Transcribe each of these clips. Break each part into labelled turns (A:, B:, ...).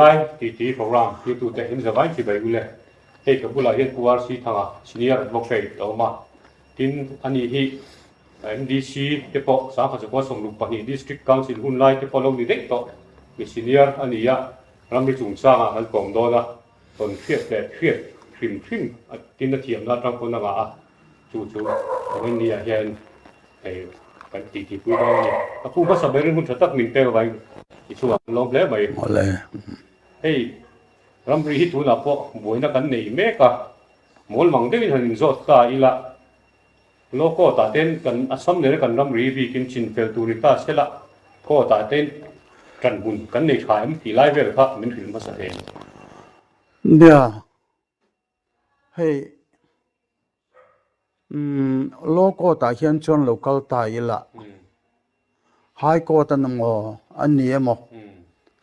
A: Tunlai titi program tirtute in zavai chibai ule. Hei ka bulah hian Pu RC Thanga, Senior Advocate a awm a. Tin, ani hi MDC te pawh Sangkhat 62 District Council hun lai te pawh lo ni daih tawh mi senior a ni a, ramri chungchangah kan kawm dawn a, tawn hriat leh hriat hrim hrim a tin a thiamna atang pawn a ngah a, chu chu Vawiin ah hian hei kan titi pui dawn a ni. Ka pu hmasa berin hun tha tak min pek avangin i chungah kan lawm hle mai. Hei ramri hi tunah pawh buaina kan nei mek a, mawl mang deuhin han inzawt ta ila, Law court ah ten kan Assam nena kan ramri bikin chin fel tur ni ta sela court ah ten tan hun kan nei tha em tih lai vel kha min hrilh hmasa thei ang.
B: Nia, hei umm law court ah hian chuan lo kal ta ila High court a emaw a ni emaw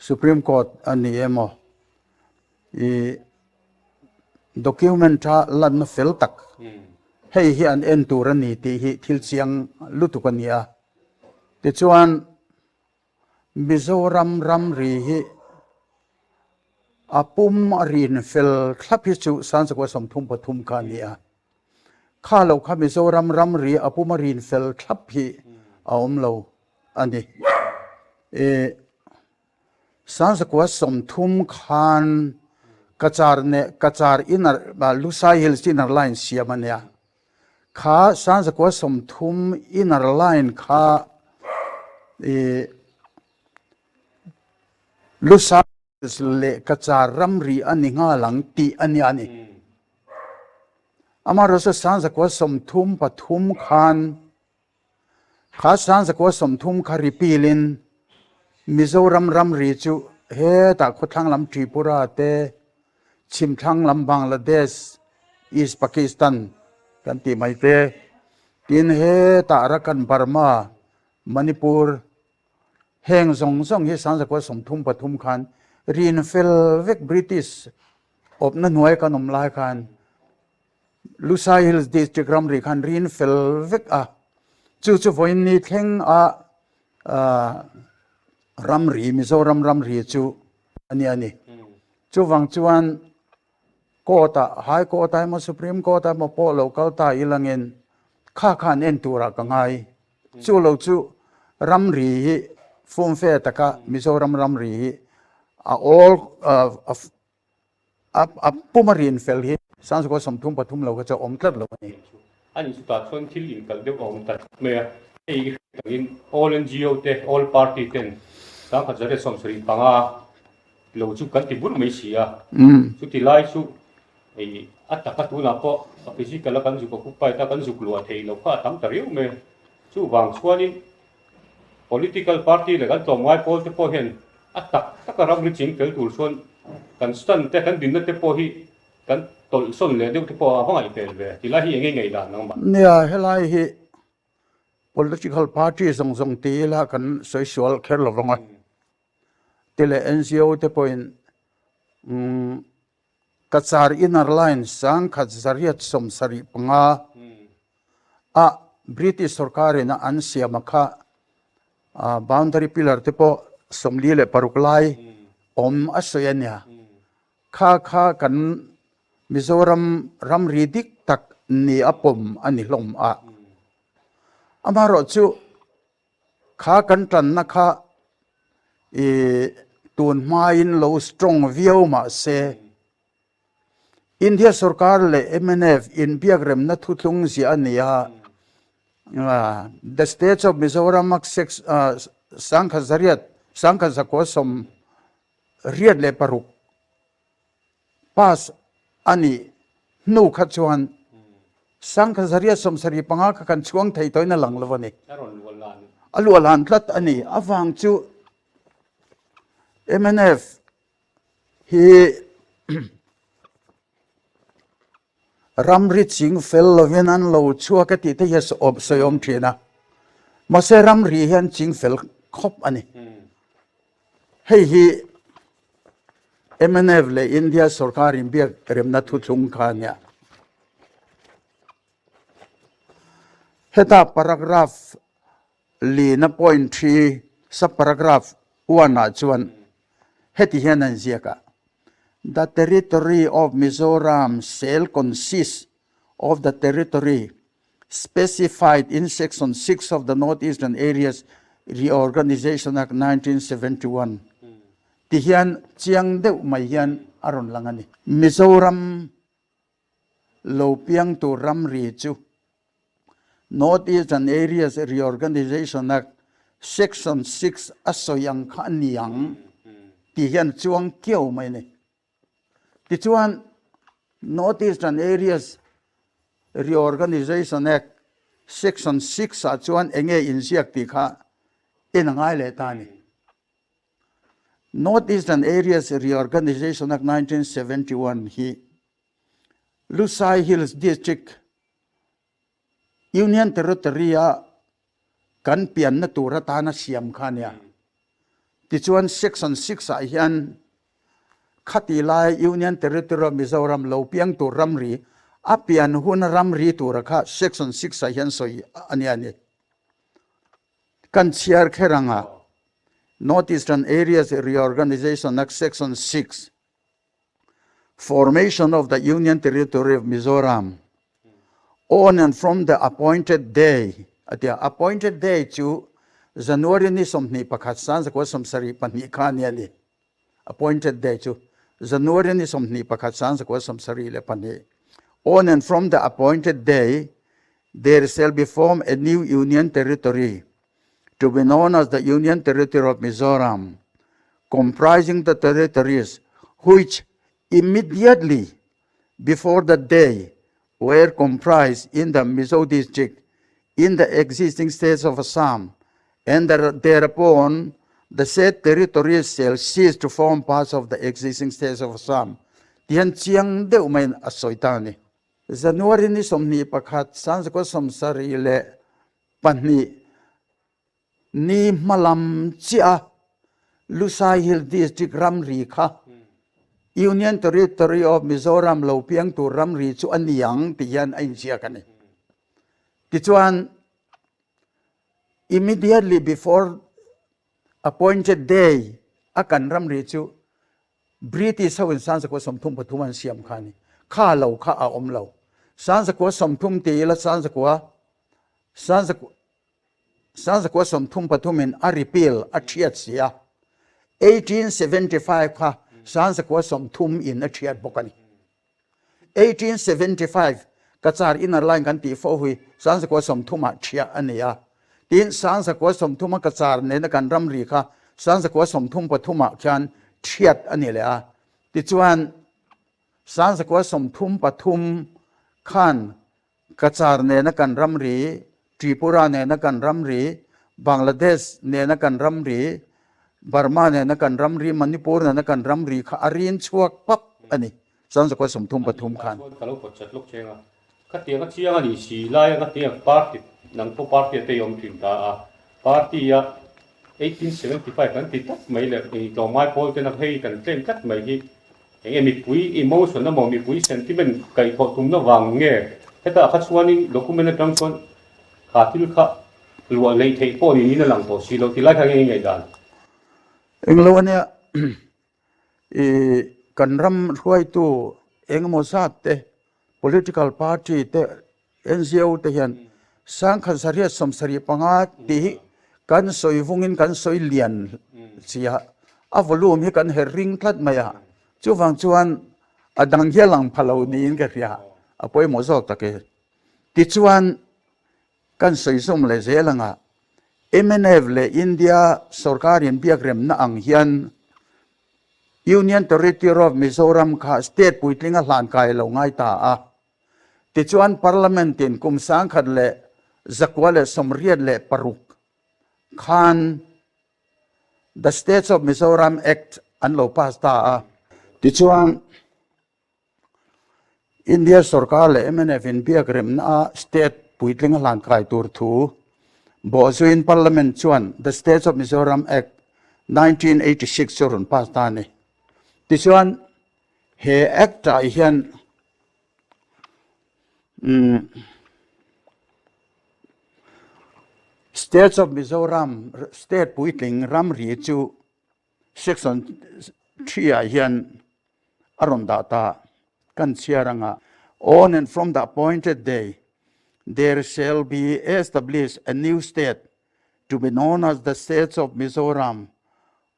B: Supreme court a ni emaw ih document a lanna fel tak hei hi an en tur a ni tih hi thil chiang lutuk a ni a. Tichuan Mizoram ramri hi a pum a rin fel thlap hi chu Sanchakua 33 kha a ni a. Kha lo kha Mizoram ramri a puma rin fel thlap hi a awm lo a ni. I 1930 khan Cachar neh Cachar inner Lushai Hills inner line siam a nia. Kha 1930 inner line kha i Lushai Hills leh Cachar ramri a ni nghal ang tih a nia a ni. Amaherawhchu 1933 khan kha 1930 kha repeal-in Mizoram ramri chu hetah khawthlang lam Tripura te, chhimthlang lam Bangladesh, East Pakistan kan tih mai te, tin hetah Arakan Burma, Manipur heng zawng zawng hi 1933 khan rin fel vek British Awpna hnuai kan awm lai khan Lushai Hills District ramri khan rin fel vek a, chu chu vawiin ni thleng a ramri Mizoram ramri chu a ni a ni. Chuvang chuan court ah High Court ah emaw Supreme Court ah emaw pawh lo kal ta ilangin kha khan en turah ka ngai. Chu lo chu ramri hi fumfe taka Mizoram ramri hi a awl a pum a rin fel hi Sangchukua 33 lo kha chu a awm tlat lo a ni.
A: A nih chutah chuan thil inkalh deuh a awm ta tlat mai a, hei i hriat angin all NGO te, all party ten 1975 lo chu kan ti bur mai si a, chuti lai chu hei a taka tunah pawh a physical a kan zuk occupied a kan zuk luah theih loh kha a tam ta riau mai a, chuvang chuanin Political party leh kan tlawmngai pawl te pawh hian a tak taka ramri ching fel tur chuan kan stand te kan dinna te pawh hi kan tawlh sawn leh deuh te pawh a va ngaihpel ve ti lai hi eng nge ngaihdan nangmah?
B: Nia, helai hi political party zawng zawng ti ila kan sawi sual kher lo vang a, ti leh NGO te pawhin umm Cachar Inner Line 1975 a British sorkarin a an siam a kha boundary pillar te pawh 46 lai awm a sawi a nia. Kha kha kan Mizoram ramri dik tak ni a pawm a ni hlawm a. Amaherawhchu Kha kan tanna kha i tun hmain lo strong viau mah se, India sorkar leh mnf inbiakremna thuthlung ziah a ni a, The States of Mizoram Act 1986 Pass a nih hnu kha chuan 1975 kha kan chhuang thei tawhin a lang lo a ni. A luahlan tlat a ni. Avang chu mnf hi ramri ching fel lovin an lo chhuak a tih te hi a sawi awm thin a. Mahse ramri hian ching fel khawp a ni. Hei hi mnf leh India sorkar inbiak remna thuthlung kha a nia. Heta paragraph lina point 3 sub paragraph 1 ah chuan. Heti hian an ziak a, The territory of Mizoram shall consist of the territory specified in section 6 of the North Eastern Areas Reorganisation Act 1971 ti hian chiang deuh mai hian a rawn lang a ni. Mizoram lo piang tur ramri chu North Eastern Areas Reorganisation Act section 6 a sawi ang kha a ni ang tih hian chuang kiau mai a ni. Tichuan, North Eastern Areas Reorganisation Act section 6 ah chuan eng nge inziak tih kha en a ngai leh ta a ni. North Eastern Areas Reorganisation Act 1971 hi Lusai Hills District Union Territory-a kan pianna tur atana siam kha a nia. Tichuan Section 6 ah hian khati lai Union Territory of Mizoram lo piang tur ramri a pian huna ramri tura kha Section 6 ah hian sawi a nia a ni. Kan chhiar kher anga North Eastern Areas Reorganisation Act Section 6 Formation of the Union Territory of Mizoram on and from the appointed day a ti a, appointed day chu January ni 21 1972 kha a ni a ni. Appointed day chu January ni 21 1972. On and from the appointed day there shall be formed a new Union Territory to be known as the Union Territory of Mizoram comprising the territories which immediately before the day were comprised in the Mizo district in the existing states of Assam and thereupon the said territories shall cease to form parts of the existing states of Assam ti hian chiang deuh maiin a sawi ta a ni. January ni 21 1972 Ni hmalam chiah a Lusai Hill District ramri kha Union Territory of Mizoram lo piang tur ramri chu a ni ang tih hian a inziak a ni. Tichuan, immediately before appointed day a kan ramri chu British ho in 1933 an siam kha a ni. Kha lo kha a awm lo. 1930 ti ila 19 1933 in a repeal a thiat si a, 1875 kha 1930 in a thiat bawk a ni. 1875 Cachar Inner Line kan tih fo hui 1930 ah thiah a ni a, tin 1930 a Cachar nena kan ramri kha 1933 ah khian thiat a ni leh a, tichuan 1933 khan Cachar nena kan ramri, Tripura nena kan ramri, Bangladesh nena kan ramri, Burma nena kan ramri, Manipur nena kan ramri kha a rin chhuak pap a ni. 1933 khan.
A: Chuan ka lo pawt chat lawk cheng a, khatiang a chiang a ni si lai a khatiang party nang pawh party a te i awm thin ta a, party a 1875 kan ti tlat mai leh tlawmngai pawl ten a hei kan claim tlat mai hi Eng nge mipui emotion emaw mipui sentiment kaihthawh tumna vang nge hetah kha chuanin document atang chuan kha thil kha luah neih theih pawh niin a lang tawh si lo tilai kha nge i ngaihdan?
B: Englo ania i kan ram hruaitu engemaw zat te political party te NGO te hian 1975 tih hi kan sawi vungin kan sawi lian si a, a volume hi kan her ring tlat mai a, chuvang chuan a dang hi a lang pha lo niin ka hria, a pawimawh zawk tak e. Tichuan kan sawi zawm leh zel anga mnf leh India sorkarin biakremna ang hian Union Territory of Mizoram kha state puitling a hlan kai lo ngai ta a, Tichuan Parliament in kum 1986 khan The States of Mizoram Act an lo pass ta a. Tichuan India sorkar leh mnf in biak remna a state puitling a hlan kai tur thu bawhzuiin Parliament chuan The States of Mizoram Act 1986 chu rawn pass ta a ni. Tichuan he Act ah hian States of Mizoram state puitling ramri chu section 3 ah hian a rawn dah ta kan chhiar anga, On and from the appointed day there shall be established a new state to be known as the States of Mizoram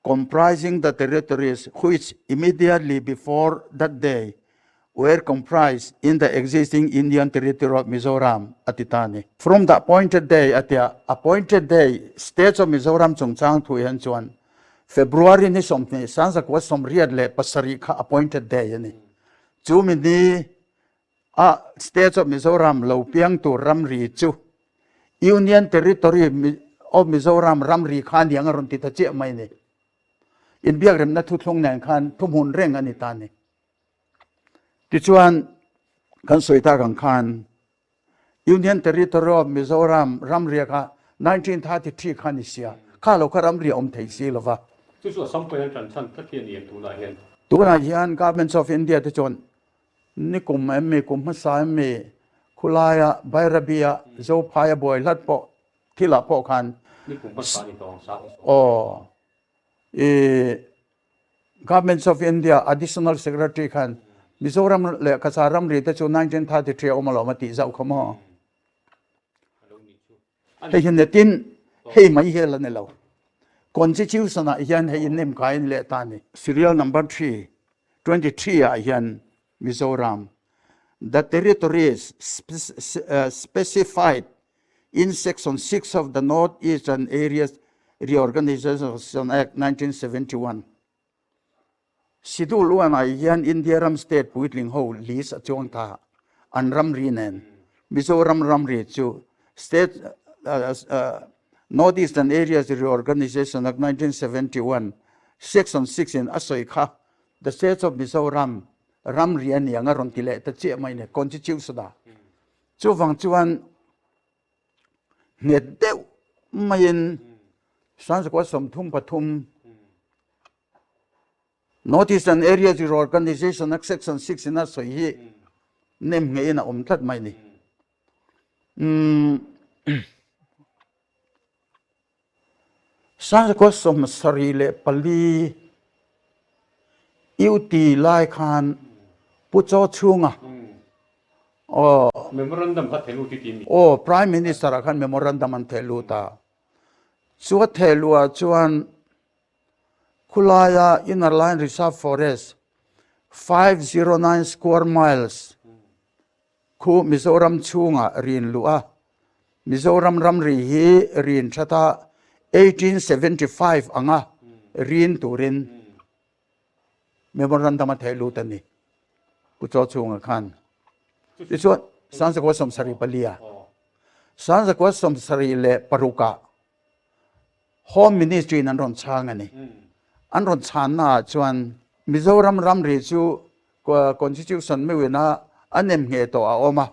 B: comprising the territories which immediately before that day were comprised in the existing Indian territory of Mizoram a ti ta a ni. From the appointed day a tia, appointed day States of Mizoram chungchang thu hian chuan February ni 20 1987 kha appointed day a ni. Chu mi ni a States of Mizoram lo piang tur ramri chu Union Territory of Mizoram ramri kha aniang a rawn ti ta chiah mai a ni. Inbiakremna thuthlung nen khan thuhmun reng a ni ta a ni. Tichuan kan sawi tak ang khan Union Territory of Mizoram ramria kha 1933 kha ni sia, kha lo kha ramria awm thei si lo va.
A: Chu chu Assam pawhin an tan chhan tlat hi a ni em tunah hian?
B: Tunah hian Governments of India te chuan ni kum em mi, kum hmasa em mi, khulaia Bairabi-a Zophaia buai hlat pawh thilah pawh khan
A: Ni kum hmasa ni tawng sang sawn.
B: Aw i Governments of India Additional Secretary khan Mizoram leh Cachar ramri te chu 1933 a awm alawm a tih zauh kha maw? Hei hi netin hei mai hi a la ni lo. Constitution ah hian hei innem kai in leh ta a ni. Serial number 3, 23 ah hian Mizoram The territories specified in Section 6 of the North Eastern Areas Reorganisation Act 1971. Schedule 1 ah hian India ram state puitling ho list a chuang ta an ramri nen Mizoram ramri chu state North Eastern Areas Reorganisation Act 1971 Section 6 in a sawi kha The States of Mizoram ramri a niang a rawn ti leh ta chiah mai ni Constitution ah. Chuvang chuan nghet deuh maiin Sanskrit 33 North Eastern Area Zero Organization a Section 6 in a sawi hi nem ngeiin a awm tlat mai ni. Sanskrit 74 UT lai khan Pu Chaw Chhunga aw
A: Memorandum kha theh lut i ti mi?
B: Aw, Prime Minister ah khan memorandum an theh lut a. Chu a theh luh ah chuan khulaia Inner Line Reserve Forest 509 square miles Khu Mizoram chhungah rin luh a, Mizoram ramri hi rin that a 1875 anga rin turin memorandum a theh lut a ni. Pu Chaw chhunga khan. Tichuan 1974 a 1976 ah Home Ministry in an rawn chhang a ni. An rawn chhanna ah chuan Mizoram ramri chu Constitution meuhin a a nem ngheh tawh a awm a,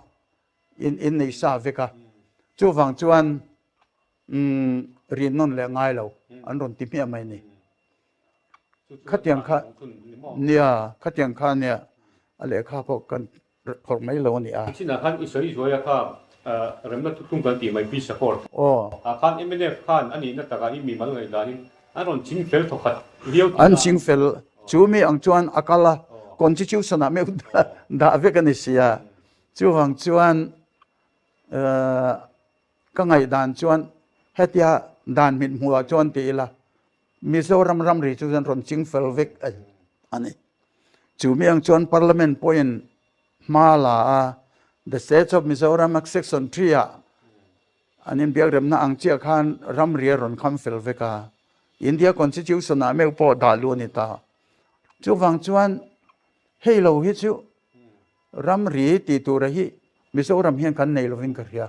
B: in in nei sa vek a. Chuvang chuan rin nawn leh ngai lo an rawn ti hmiah mai ni. Khatiang kha nia, khatiang kha nia a lehkha pawh kan phawrh mai lo a ni a.
A: Chinah khan i sawi zuai a kha remna thuthlung kan tih mai Peace Accord.
B: Aw.
A: Ah khan mnf khan a nihna takah i mimal ngaihdanin an rawn ching fel thawkhat viau tih
B: An ching fel chu mi ang chuan a kal a, Constitution ah meuh dah vek a ni si a. Chuvang chuan ka ngaihdan chuan hetia dan mit hmuh ah chuan ti ila Mizoram ramri chu an rawn ching fel vek a ni. Chu mi ang chuan Parliament pawhin hma la a, The States of Mizoram Act Section 3 ah an inbiakremna ang chiah khan ramri a rawn kham fel vek a, India Constitution ah meuh pawh dah luh a ni ta. Chuvang chuan hei lo hi chu ramri tih tura hi Mizoram hian kan nei lovin ka hria.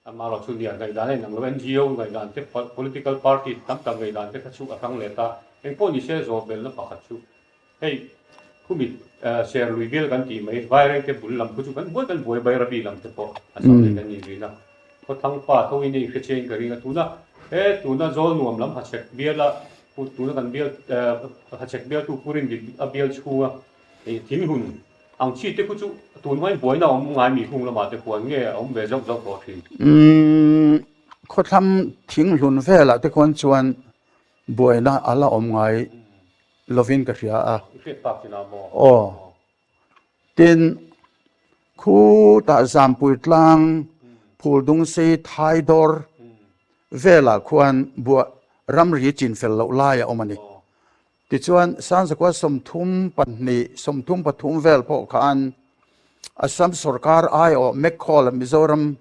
A: Amaherawhchu nia ngaihdan a inang lo, NGO ngaihdan te, political party tam tak ngaihdan te kha chu a hrang let a, engpawh ni se zawhbelna pakhat chu hei khumi ser lui bial kan tih mai Vairengte bul lam khu chu kan buai kan buai Bairabi lam te pawh a sam leh kan ni zin a, khawthlang pa tho in a inhre chiain ka ring a, tuna he tuna zawl nuam lam hachhek biala tuna kan bial hachhek bialtu Pu Rindik a bial chhunga thing hun Ang chi te khu chu tun hmain buaina a awm ngai mi hung lamah te khuan nge a awm ve zauh zauh tawh thin?
B: Umm, khawthlam thinghlun velah te khuan chuan buaina a la awm ngai lovin ka hria a. Aw. Tin, khutah Zampui tlang Phuldungsei Thaidawr velah khuan buah ramri chinfel loh lai a awm a ni. Tichuan, Sanzakua 32, 33 vel pawh khan Assam sorkar aiawh McCall-a Mizoram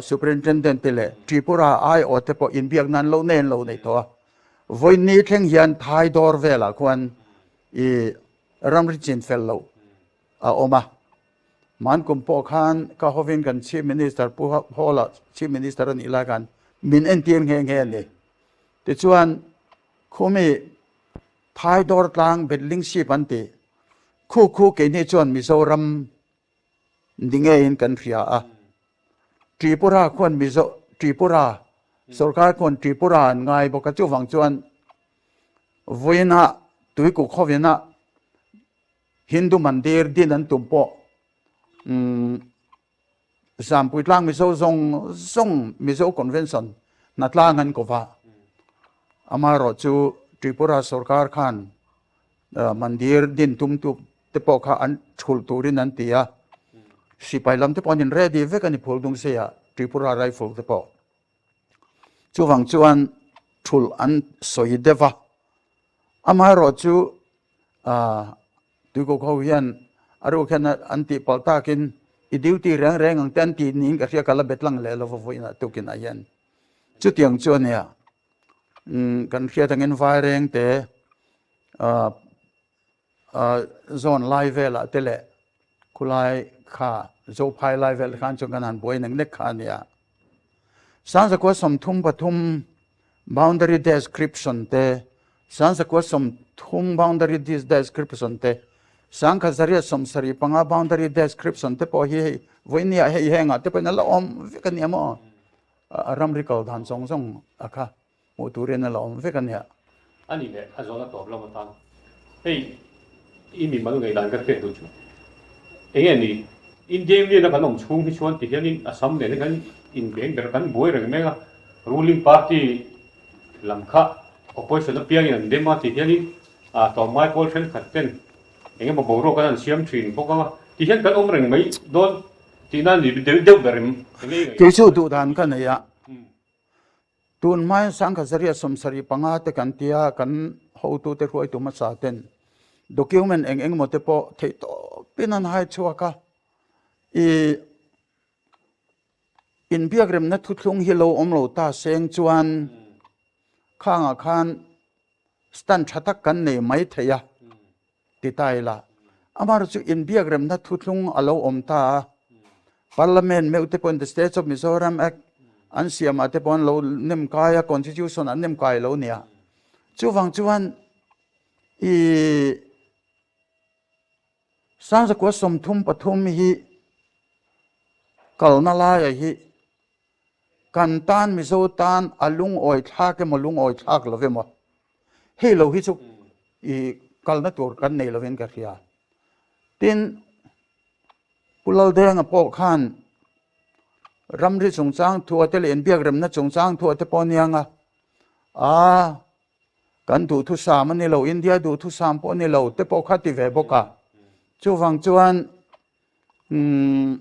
B: Superintendent te leh Tripura aiawh te pawh inbiak nan lo nei an lo nei tawh a. Vawiin thleng hian Thaidawr velah khuan i ramri chin fel loh a awm a. Hman kum pawh khan ka hovin kan Chief Minister Pu Hawla Chief Minister a nih lai khan min entir nghe nghe a ni. Tichuan khumi Thaidawr tlang Betling Ship an tih khu khu keini chuan Mizoram ni ngeiin kan hria a. Tripura khuan Mizo Tripura sorkar khuan Tripura an ngai bawk a chuvang chuan Vawiinah Tuikuk khawinah Hindu Mandir din an tum pawh Zampui tlang Mizo zawng zawng Mizo Convention hna tlang an ko va. Amaherawh chu Tripura sorkar khan Mandir din tum tu te pawh kha an thulh turin an ti a. Sipai lam te pawh an in ready vek a ni Phuldungseiah Tripura Rifle te pawh. Chuvang chuan thulh an sawi deuh a, amaherawh chu Tuikuk ho hian a ruk hian an tih palh takin i duty reng reng ang te an tih niin ka hria ka la bet lang leh lo va vawiinah tukinah hian chutiang chu a nia. Kan hriat angin vaireng te Zawn lai velah te leh khulai kha Zophai lai vel khan chuan kan han buai nek nek kha a nia. Sanzakua 33 boundary description te, Sanzakua 30 boundary description te, 1875 boundary description te pawh hi hei vawinia hei hengah te pawhin a la awm vek a nia maw? A ramri kal dan zawng zawng a kha. Hmuh turin a la awm vek a nia.
A: A nih leh a zawn a tawp lam atan hei i mimal ngaihdan ka hriat duh chu enge ni India Union a kan awm chhung hi chuan ti hianin Assam nen hian kan inbeng ber kan buai reng mek a, ruling party lam kha opposition apiangin an dem a ti hianin tlawmngai pawl thenkhat ten engemaw boruak an han siam thin bawk anga ti hian kan awm reng mai dawn tihna ni deuh deuh ber em enge i ngaihdan?
B: Kei chu duhdan ka nei a. Tun hmain 1975 te kan tia kan hotute hruaitu hmasa ten document eng eng emaw te pawh theih tawpin an hai chhuak a, i inbiakremna thuthlung hi lo awm lo ta seng chuan khangah khan stand tha tak kan nei mai thei a. Ti ta ila, amaherawhchu chu inbiakremna thuthlung a lo awm ta a, Parliament meuh te pawhin the States of Mizoram Act an siamah te pawh an lo nem kai a, Constitution an nem kai lo nia. Chuvang chuan i 1933 hi kalna laia hi Kan tan Mizo tan a lungawi thlak emaw lungawi thlak lo emaw hei lo hi chu i kalna tur kan nei lovin ka hria. Tin, Pu Laldenga pawh khan ramri chungchang thu te leh inbiakremna chungchang thu te pawh aniang a, aa kan duhthusam a ni lo, India duhthusam pawh a ni lo te pawh kha ti ve bawk a. Chuvang chuan umm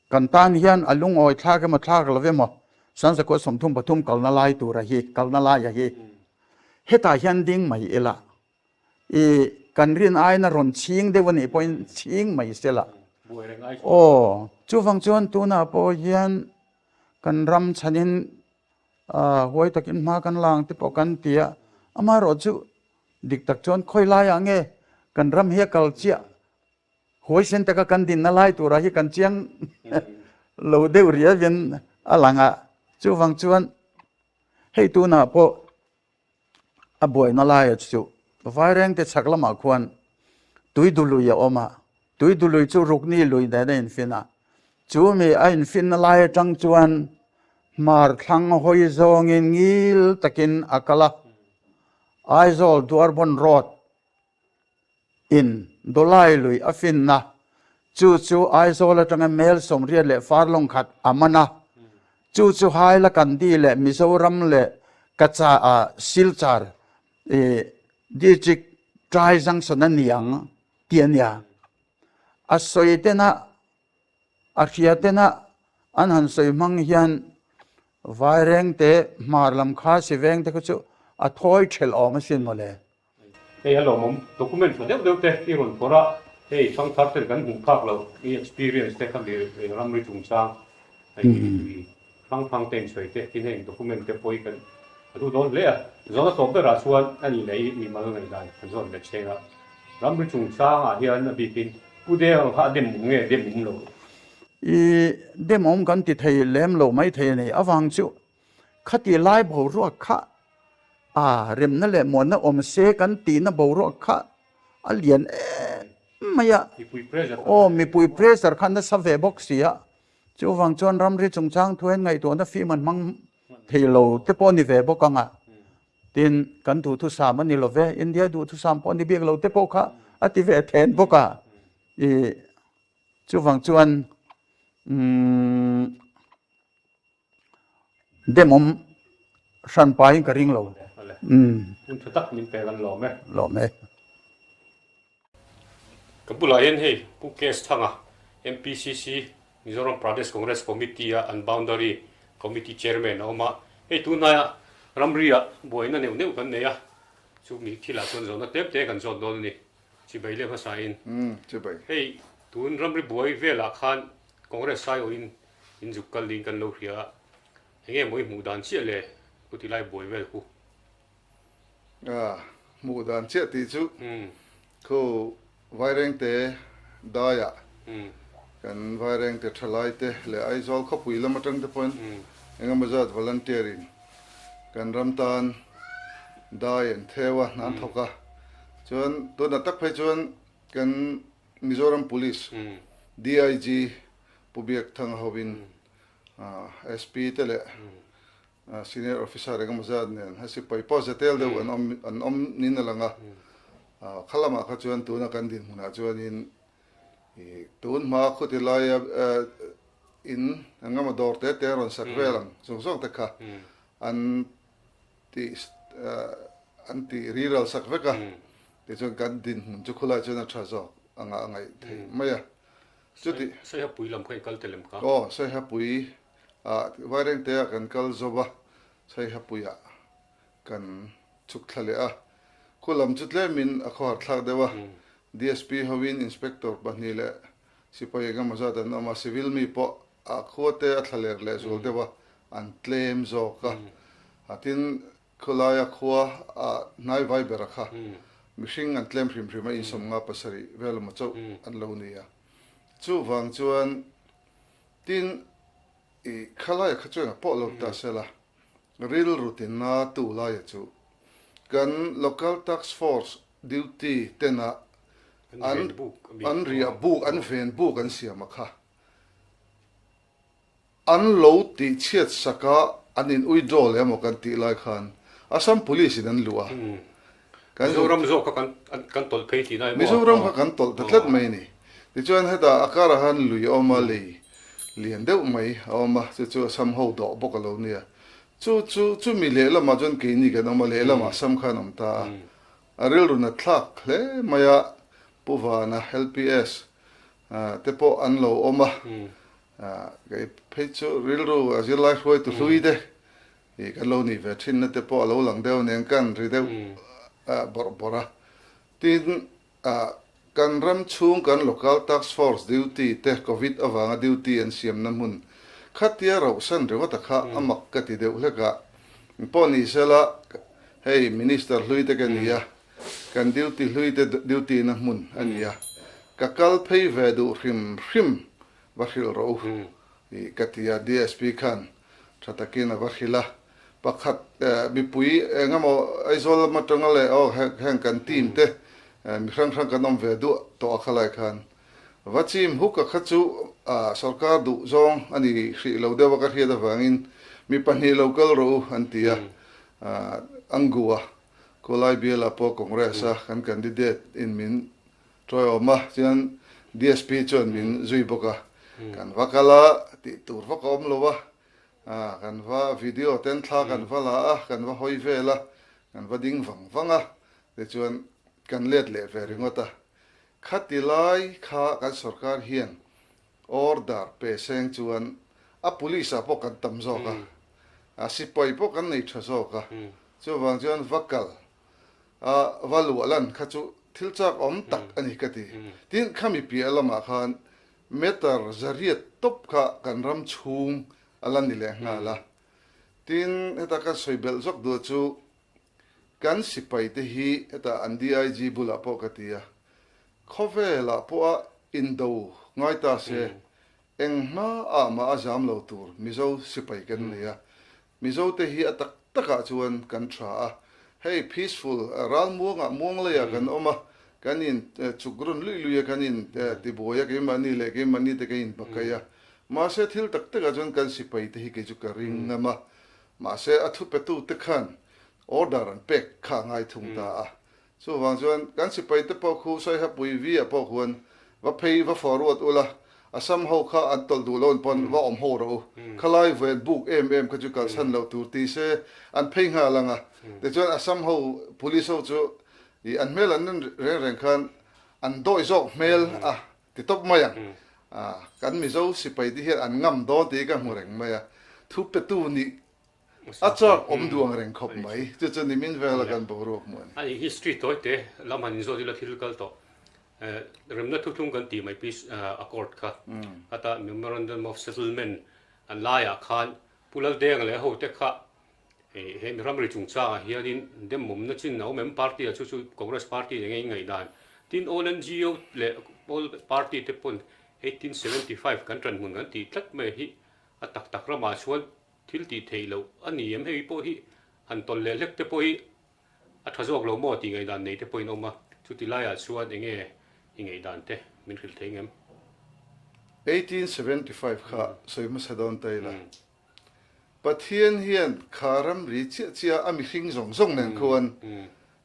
B: Kan tan hian a lungawi thlak emaw thlak lo emaw 1933 kalna lai tura hi kalna laia hi hetah hian ding mai ila i kan rin aiin a rawn chhing deuh a nih pawhin chhing mai sela aw chuvang chuan tunah pawh hian kan ram chhanin huai takin hma kan la ang te pawh kan ti a amaherawhchu dik tak chuan khawi laiah nge kan ram hi a kal chiah Huaisen taka kan dinna lai turah hi kan chiang lo deuh riavin a lang a, chuvang chuan hei tunah pawh a buaina laia chu Vairengte chhak lamah khuan Tuidului a awm a, Tuidului chu Rukni lui nen a infin a, chumi a infinna lai atang chuan hmar thlang hawi zawngin ngil takin a kal a, Aizawl Duarbon Road In Dawlai lui a finna chu chu Aizawl atanga mel 80 leh farlawng khat a man a, chu chu Hailakandi leh Mizoram leh Kacha ah Silchar i. District Tri Junction a ni ang tih a nia. A sawi tena a hria tena an han sawi hmang hian Vairengte hmar lam kha Siveng te kha chu a thawi thelh awm asin mawle.
A: Hei a lawmawm document tha deuh deuh te i rawn phawrh a, hei thangthar ten kan hmuh phak loh i experience te kha mi ramri chungchang hei mipui hrang hrang te insawi te tin heng document te pawh hi kan a duh dawn hle a. Zawhna tawp berah chuan a nih leh i mimal ngaihdan kan zawt leh cheng a, ramri chungchang ah hian a bikin Pu Deng ang kha a dem awm nge dem awm lo?
B: I dem awm kan ti thei lem lo mai thei a ni. Avang chu khati lai boruak kha A remna leh muanna awm se kan tihna boruak kha a lian em mai a.
A: Mipui pressure kha.
B: Aw, mipui pressure kha nasa ve bawk si a. Chuvang chuan ramri chungchang thu hian ngaihtuahna fim an hmang thei lo te pawh a ni ve bawk ang a. Tin, kan duhthusam a ni lo ve, India duhthusam pawh a ni bik lo te pawh kha a ti ve then bawk a. I chuvang chuan umm. Demawm hran pahin ka ring lo.
A: Hun tha tak min pek an lawm e.
B: Lawm e.
A: Ka bulah hian hei Pu Kes Thanga, MPCC, Mizoram Pradesh Congress Committee a an Boundary Committee Chairman a awm a. Hei tunhnaia ramri-ah buaina neuh neuh kan nei a, chumi thilah chuan zawhna tlem te kan zawt dawn a ni. Chibai leh hmasain.
C: Chibai.
A: Hei tun ramri buai velah khan Congress saiawhin In zuk kal ding kan lo hria a, enge maw i hmuh dan chiah le ku ti lai buai vel khu.
C: A hmuh dan chiah tih chu khu Vairengte daiah kan Vairengte thalaite leh Aizawl khawpui lam atang te pawhin engemaw zat volunteer in kan ram tan dai an theu a, an thawk a. Chuan tunah tak phei chuan kan Mizoram Police DIG Pu Biakthanga hovin SP te leh Senior Officer engemaw zat nen a sipai pawh za tel deuh an awm an awm niin a lang a. Kha lamah kha chuan tuna kan dinhmunah chuanin ih tun hma khuti laia in engemaw dawr te te rawn sak vel ang zawng zawng te kha an tih an tih riral sak vek a. Tichuan kan dinhmun chu khulaiah chuan a tha zawk anga a ngaih theih mai a. Chuti.
A: Saihapui lam kha i kal tel em kha?
C: Aw, Saihapui ah Vairengte ah kan kal zo va, Saihapui ah kan chhuk thla leh a. Khu lam chu tlemin a khawhar thlak deuh a, DSP hoin Inspector pahnih leh sipai engemaw zat an awm a, civil mi pawh a khua te a thla ler leh zual deuh a, an tlem zawk a. Tin, Khawlaia khua ah hnai vai bera kha mihring an tlem hrim hrim a, insawmnga pasarih vel emaw chauh an lo ni a. Chuvang chuan tin i khalaia kha chuan a pawh lo ta sela, rilru tinna tu laia chu kan Local Task Force duty tena an an riah buk an ven buk an siam a kha. An lo tih chhiat sak a, an in withdraw leh emaw kan tih lai khan Assam Police in an luh a.
A: Kan Mizoram zawk kha kan kan tawlh phei tihna emaw?
C: Mizoram kha kan tawlh ta tlat mai a ni. Tichuan hetah a karah khan lui a awm a, lei lian deuh mai a awm a, chu chu Assam ho dawh bawk a lo nia. Chu chu chumi lehlamah chuan keini kan awm a, lehlamah Assam khan awm ta a. A rilru nat thlak hle mai a, Pu Vana, LPS, te pawh an lo awm a. Kei phei chu rilru a zirlai hruaitu hlui te ih kan lo nih ve thin na te pawh a lo lang deuh nen kan ri deuh bawrh bawrh a. Tin, kan ram chhung kan Local Task Force duty te Covid avanga duty an siamna hmun khatia rauhsan ringawt a kha a mak ka ti deuh hlek a. Pawh ni sela hei Minister hlui te ka ni a, kan duty hlui te duty na hmun a ni a, ka kal phei ve duh hrim hrim Va hrilh rawh u tih ka ti a, DSP khan tha takin a va hrilh a, pakhat mipui eng emaw Aizawl lam atanga leh aw heng kan team te mi hrang hrang kan awm ve duah tawh a khalai khan va chim huk a kha chu sorkar duh zawng a ni hrih lo deuh a ka hriat avangin mi pahnih lo kal rawh u an ti a, Angua khawlai bialah pawh Congress a kan candidate in min Tawiawm a, chuan DSP chuan min zui bawk a, kan va kal a, tih tur vak a awm lo a, kan va video ten thla kan va la a, kan va hawi vel a, kan va ding vang vang a, Tichuan kan let leh ve ringawt a. Khati lai kha kan sorkar hian order pe seng chuan a police ah pawh kan tam zawk a, a sipai pawh kan nei tha zawk a, chuvang chuan va kal a va luah lan kha chu thil chak awm tak a ni ka ti. Tin, khami piah lamah khan meter zariat tawp kha kan ram chhung a la ni leh nghal a. Tin, heta kan sawi belh zawk duh chu Kan sipaite hi heta an DIG bulah pawh ka ti a, khawvelah pawha indo ngai ta se, eng hmaah mah a zam lo tur Mizo sipai kan nei a. Mizote hi a tak takah chuan kan tha a, hei peaceful ralmuangah muangleiah kan awm a, kan in chuk rawn luih luih a, kan in tibuai a, keimahni leh keimahni te kan inbakaih a. Mahse thil tak takah chuan kan sipaite hi kei chu ka ring ngam a, Mahse, a thupetute khan order an pek kha a ngai thung ta a. Chuvang chuan kan sipaite pawh khu Saihapui V-ah pawh khuan va phei va forward ula, Assam ho kha an tawlh duh loh pawn va awm ho rawh u. Khalai ven buk em em kha chu kalsan loh tur ti se an phei nghal ang a. Tichuan Assam ho police ho chu ih an hmel an en reng reng khan an dawih zawk hmel a ti tawp mai ang. Kan Mizo sipai te hian an ngam dawn tih hi ka hmu reng mai a, thu petu nih a chak awm duang reng khawp mai. Chu chu nimin vela kan boruak hmuh a ni.
A: A nih history tawi te lam han inzawt ila thil kal tawh. Remna thuthlung kan tih mai Peace Accord kha ata Memorandum of Settlement an laiah khan Pu Laldenga leh a hote kha He mi ramri chungchangah hianin demawmna chin a awm em? Party ah chu chu Congress party eng nge in ngaihdan? Tin all NGO leh all party te pawn 1875 kan ṭan hmun kan tih tlat mai hi a tak tak ramah chuan thil tih theih loh a ni em? Hei pawh hi han tawlh leh hlek te pawh hi a ṭha zawk lo maw tih ngaihdan nei te pawhin awm a, chuti laiah chuan eng nge i ngaihdan te min hrilh thei ngem?
C: 1875 kha sawi hmasa dawn ta ila. Pathian hian kha ramri chiah chiah a mihring zawng zawng nen khuan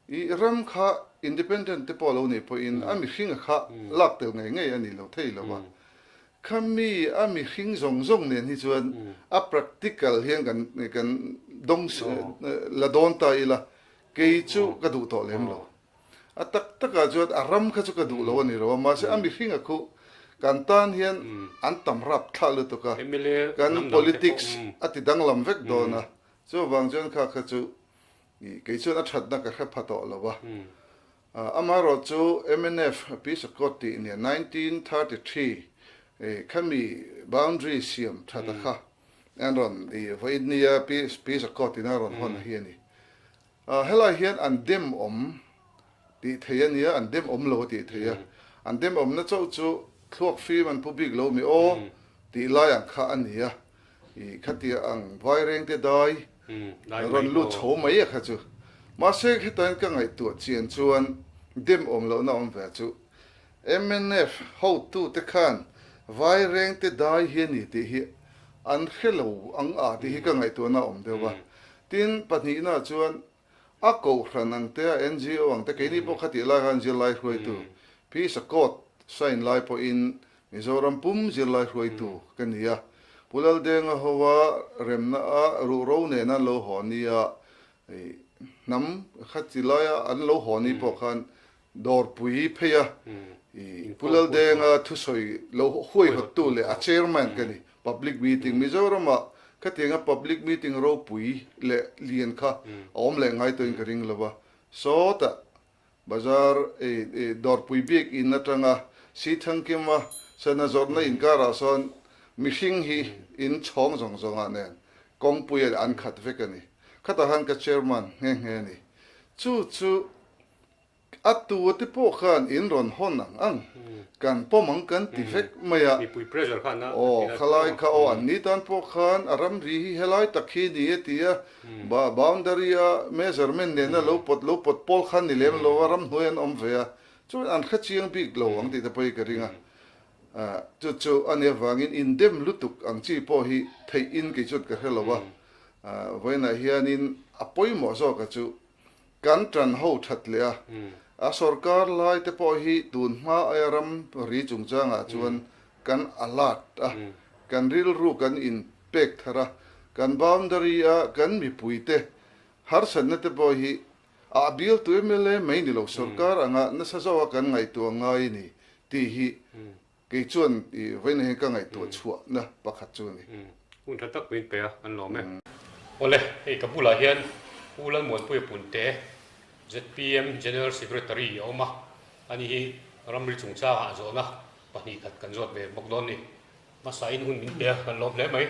C: i ram kha independent te pawh lo nih pawhin a mihring a kha lak tel ngei ngei a ni lo thei lo a. Kha mi a mihring zawng zawng nen hi chuan a practical hian kan kan dawng la dawn ta ila kei chu ka duh tawh lem lo. A tak takah chuan a ram kha chu ka duh lo a ni lo a, mahse a mihring a khuh kan tan hian an tam rap thlah lutuk a, kan politics a ti danglam vek dawn a, chuvang chuan kha kha chu kei chuan a thatna ka hre pha tawh lo a. Amaherawh chu mnf Peace Accord tih nia 1933 khami boundary siam that a kha an rawn vawiin nia Peace Accord in a rawn hawn hi a ni. Helai hian an dem awm tih thei a nia, an dem awm lo a tih thei a. An dem awmna chauh chu thluak fim an pu bik lo mi aw tih lai ang kha a ni a. I khatia ang vairengte dai rawn lut chho mai a kha chu. Mahse heta hian ka ngaihtuah chian chuan dem awm lohna awm ve chu mnf hotute khan vairengte dai hi a ni tih hi an hre lo ang a tih hi ka ngaihtuahna a awm deuh a. Tin, pahnihna chuan a kohhran ang te, a NGO ang te, keini pawh khatih lai khan zirlai hruaitu, Peace Accord sign lai pawhin Mizoram pum zirlai hruaitu ka ni a. Pu Laldenga hoa remna a ruhro nena an lo haw nia, hnam khati laia an lo haw ni pawh khan Dawrpui phei a, Pu Laldenga thusawi lo huaihawttu leh a chairman ka ni. Public meeting, Mizoramah khatianga public meeting ropui leh lian kha a awm leh ngai tawhin ka ring lo a. Sawtah bazar Dawrpui bik in atanga Sithangkima sana zawrhna inkarah sawn mihring hi in chhawng zawng zawngah nen kawngpuia an khat vek a ni. Khatah khan ka chairman nghe nghe a ni. Chu chu A tu te pawh khan in rawn hawn ang ang, kan pawm ang kan ti vek mai a.
A: Mipui pressure khan a.
C: Aw, khalai kha aw, an ni tan pawh khan a ramri hi helai tak hi ni e ti a, boundary a measurement nena lo pawt lo pawt pawl khan ni lem lo a, ramhnuai an awm ve a, chuan an hre chiang bik lo ang tih te pawh hi ka ring a. Chu chu a nih avangin indem lutuk ang chi pawh hi theih in kei chuan ka hre lo a, vawiinah hianin a pawimawh zawk a chu Kan ṭan ho ṭhat leh a, a sorkar lai te pawh hi tun hma aia ram ri chungchangah chuan kan alert a, kan rilru kan in pek thar a, kan boundary a kan mipui te harsatna te pawh hi A bialtu mla mai ni lo sorkar anga nasa zawka kan ngaihtuah ngai a ni tih hi kei chuan i vawiin hian ka ngaihtuah chhuahna pakhat chu a ni.
A: Hun tha tak min pe a, kan lawm e. Awle, hei ka bulah hian Pu Lalmuanpuia Punte, zpm General Secretary a awm a, ani hi ramri chungchangah zawhna 2 khat kan zawt ve bawk dawn ni. Hmasain hun min pe a, kan lawm hle mai.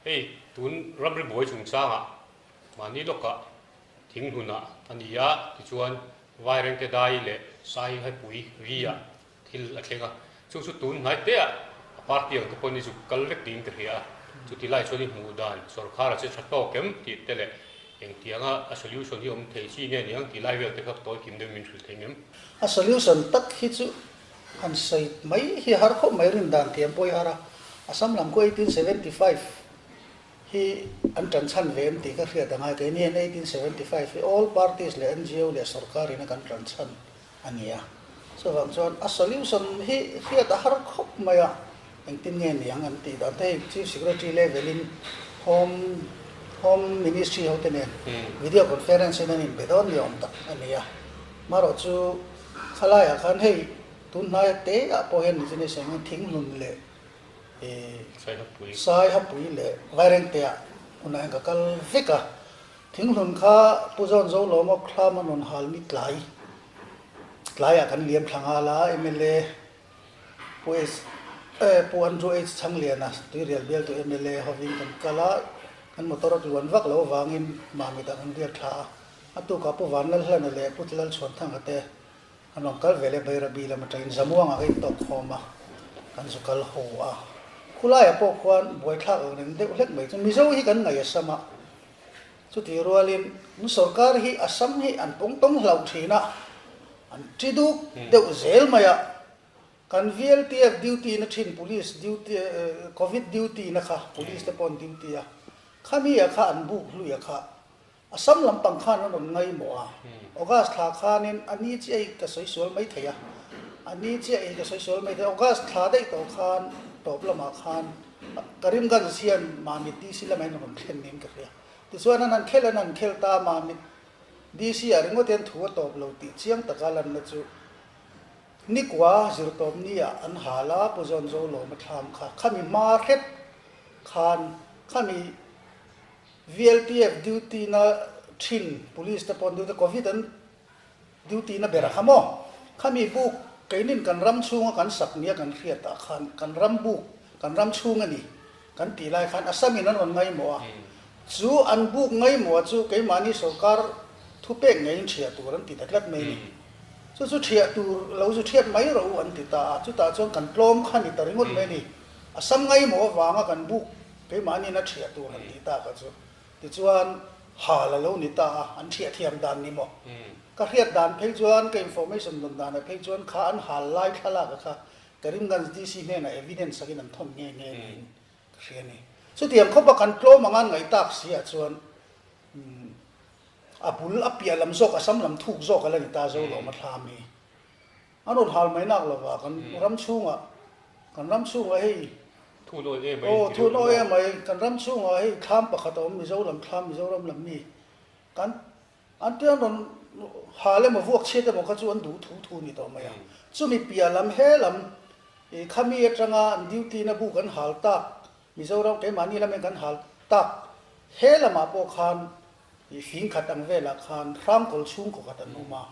A: Hei tun ramri buai chungchangah mahni lawkah thing hnunah a ni a, tichuan Vairengte dai leh Sai Haipui ri-ah thil a thleng a. Chu chu tun hnai teah a party ang te pawhin i zuk kal vek tiin ka hria a. Chuti lai chuan i hmuh dan sawrkhar a che tha tawk em tih te leh engtianga a solution hi awm thei chi nge niang tih lai vel te kha tawi kim deuhin min hrilh thei ngem.
D: A solution tak hi chu Han sawi mai hi har khawp mai rin dan thiam pawh hi har a, Assam lam khu 1875 hi an tan chhan ve em tih ka hriat a ngai keini hian 1875 hi all parties leh ngo leh sorkar in a kan tan chhan a ni a, chuvang chuan a solution hi hriat a har khawp mai a, engtin nge niang an tih dan te hei Chief Secretary level in Home Home Ministry ho te nen video conference in an inbe dawn ni awm tak a ni a, marawh chu Khalaiah khan hei tun hnaia te ah pawh hian Nizene Sengin Thinghlun leh Saihapui leh Vairengte ah hunah hian ka kal vek a. Thinghlun kha Pu Zawn Zolawma thlam a rawn hal ni tlai tlaiah kan liam thla nghal a, mla Pu H Pu Andrew H Changliana Tuirial bialtu mla hovin kan kal a, kan motor a tluan vak lo avangin Mamit ah kan riak thla a. A tukah Pu Vanlalhlana leh Pu Lalchhuanthanga te an rawn kal ve leh Bairabi lam atangin Zamuangah ka intawk khawm a, kan zu kal ho a. Khulaiah pawh khuan buaithlak ang reng deuh hlek mai chu Mizo hi kan ngaih Assam a, chutih rualin an sorkar hi Assam hi an pawng tawng hlauh thin a, an ti duk deuh zel mai a. Kan VLTF duty na thin police duty covid duty na kha police te pawh an duty a, khami ah kha an buk hlui ah kha Assam lampang khan an rawn ngaimawh a, August thla khanin a ni chiah hi ka sawi sual mai thei a, a ni chiah hi ka sawi sual mai thei a, August thla daih tawh khan tawp lamah khan Karimganj hian Mamit DC lamah hian a rawn thlen niin ka hria. Tichuan an han khel an han khel ta a, Mamit DC ah ringawt hian thu a tawp lo tih chiang taka lanna chu Nikua zirtawp ni ah an hal a, Pu Zawn Zolawma thlam kha khami hma hret khan khami VLTF duty na thin police te pawh an duty covid an duty na ber a kha maw? Khami buk keinin kan ram chhunga kan sak nia kan hriat ah khan kan ram buk kan ram chhung a ni kan tih lai khan Assam in an rawn ngaimawh a, chu an buk ngaimawh chu keimahni sorkar thupek ngeiin thiah tur an ti ta tlat mai a ni. Chu chu thiah tur lo zu thiat mai rawh u an ti ta a, chutah chuan kan tlawm kha ni ta ringawt mai a ni. Assam ngaimawh avanga kan buk Keimahniin a thiah tur han tih tak a chu. Tichuan, hal a lo ni ta a, an thiah thiam dan ni maw? Ka hriat dan phei chuan, ka information dawn danah phei chuan kha an hal lai thlalak a kha Karimganj DC hnenah evidence akin an thawn nghe nghe niin ka hria a ni. Chutiang khawpa kan tlawm anga an ngaih tak si ah chuan a bul a piah lam zawk, Assam lam thuk zawk a la ni ta zo lawm a thlam hi. An rawn hal mai nak lova kan ram chhungah, kan ram chhungah hei,
A: Thun awi em mai
D: aw thun awi em mai, kan ram chhungah hei thlam pakhat a awm Mizoram thlam Mizoram lam mi kan an tia an rawn hal emaw vuak chhiat emaw kha chu an duh thu thu ni tawh mai a. Chumi piah lam he lam i khami atanga an duty na bu kan hal tak Mizoram keimahni lamin kan hal tak he lamah pawh khan i fing khat ang velah khan hrangkawl chhungkaw khat an awm a.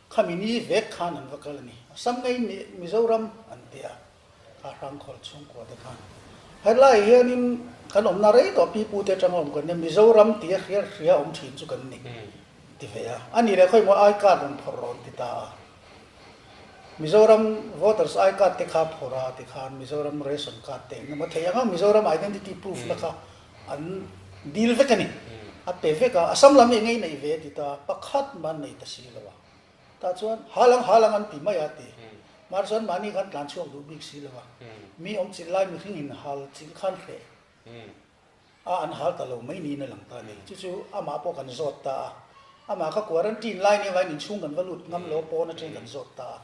D: Khami ni vek khan an va kal a ni. Assam ngei Mizoram an ti a, kha Hrangkhawl chhungkua te khan. Helai hianin kan awmna rei tawh pi pu te atanga awm kan nia, Mizoram tia hria hria awm thin chu kan ni ti ve a. A nih leh khawi maw I card rawn phawrh rawn ti ta a. Mizoram voters I card te kha phawrh a ti khan Mizoram ration card te engemaw thei anga Mizoram identity proof na kha an dil vek a ni. A pe vek a, Assam lam eng ei nei ve a ti ta, pakhat mah an nei ta si lo a. Tah chuan hal ang hal ang an ti mai a ti. Mar chuan mahni khan tlan chhuak duh bik si lo a. Mi awm chilh lai mihring in hal chilh khan hreh a, an hal ta lo mai niin a lang ta a ni. Chu chu amah pawh kan zawt ta a. Amah kha quarantine lai nia vain inchhung kan va lut ngam lo pawn atangin kan zawt ta a.